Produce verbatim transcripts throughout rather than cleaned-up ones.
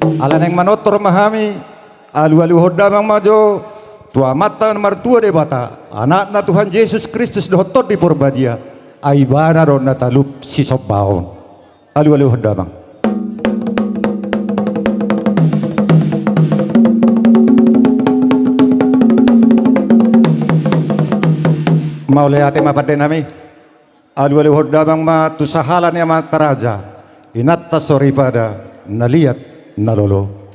Ala naeng manortor ma hami, alualuhon damang ma jo tu Amanta na martua Debata, Anakna Tuhan Jesus Kristus dohot Tondi Porbadia, ai Ibana do na talup sisombaon. Alualuhon damang. Mauliate ma pande nami. Alualuhon damang ma tu sahala ni amanta raja, inanta soripada, na liat na lolo.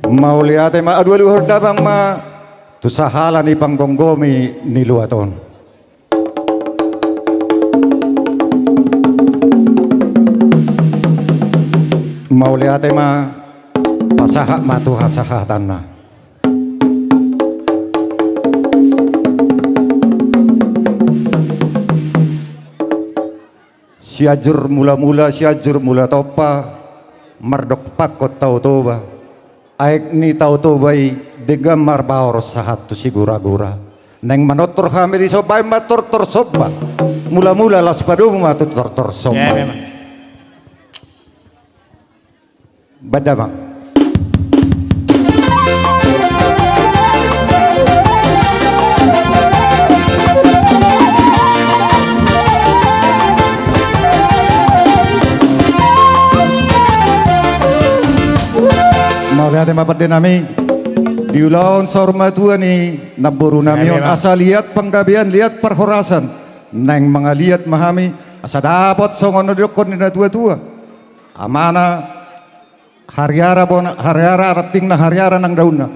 Mauliate ma, alualuhon damang ma tu sahala ni panggomgomi ni luat on. Mauliate ma, pasahat ma tu hasahatanna. Sianjur Mulamula, Sianjur Mulatompa, mardok pangkon Tao Toba. Aek ni Tao Toba i denggan marbaor sahat tu Siguragura. Naeng manortor hami dison, baen ma tortor somba. Mulamula laos padomu ma tu tortor somba. Ya, memang. Baen damang. Mauliate ma pande nami. Di ulaon saur matua ni namboru nami on, asa liat panggabean, liat parhorasan, naeng mangaliat ma hami, asa dapot songon na didokkon ni natuatua. Amana, hariara bona, hariara rantingna, hariara nang daunna.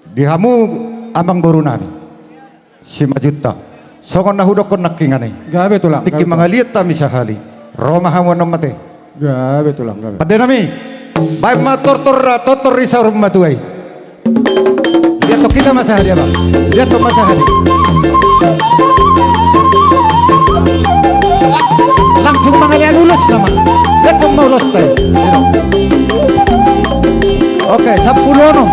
Di hamu amangboru nami, Simanjuntak. Songon na hudokkon nangkiningan i. Gabe tulang, tingki gabe tulang. Mangaliat hami sahali. Ro ma hamu annon mate. Gabe tulang, gabe. Pande nami. Baen ma tortor, tortor ni saur matua i. Liathon hita ma sahali, abang. Liathon ma sahali. Langsung mangalean ulos nama. Liathon ma ulos tai. Oke, sampulu onom.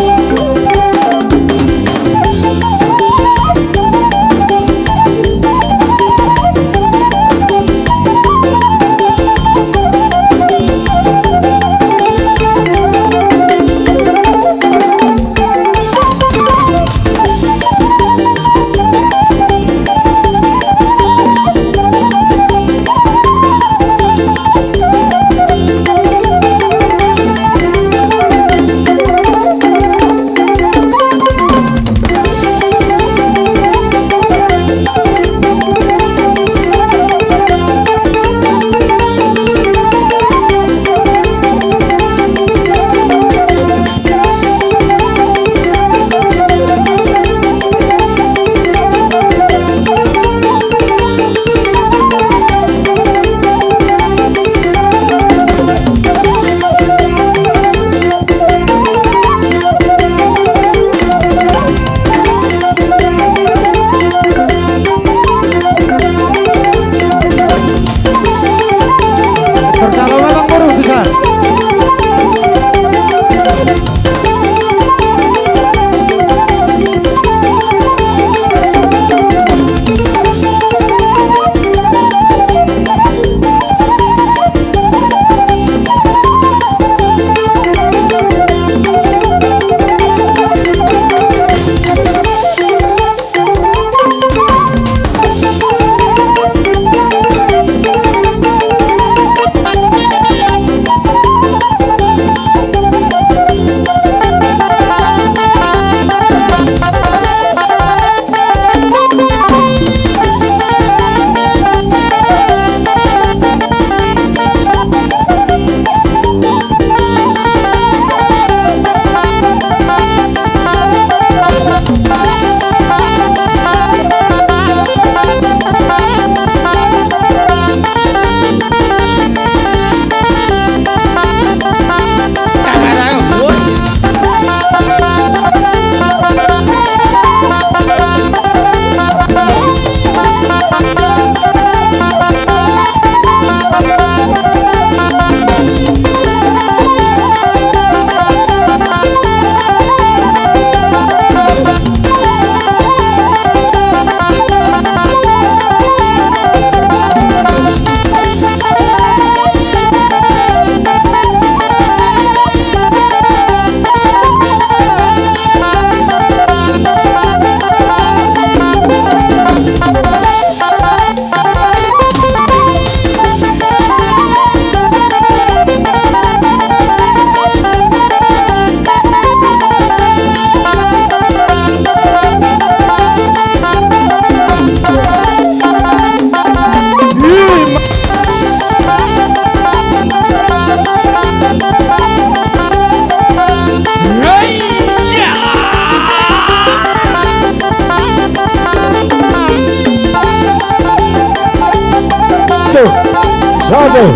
Ima.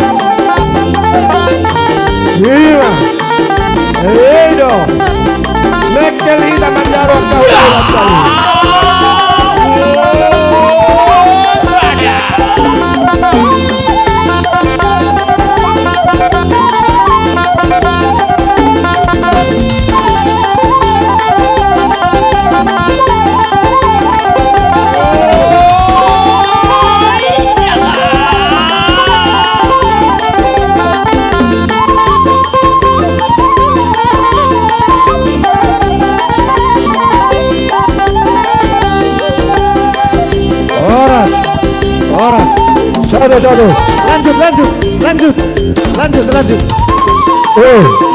Edo. Mengkel hita manjalo kau. Horas, horas. Sado, sado. Lanjut, lanjut, lanjut. Lanjut, lanjut. Eh.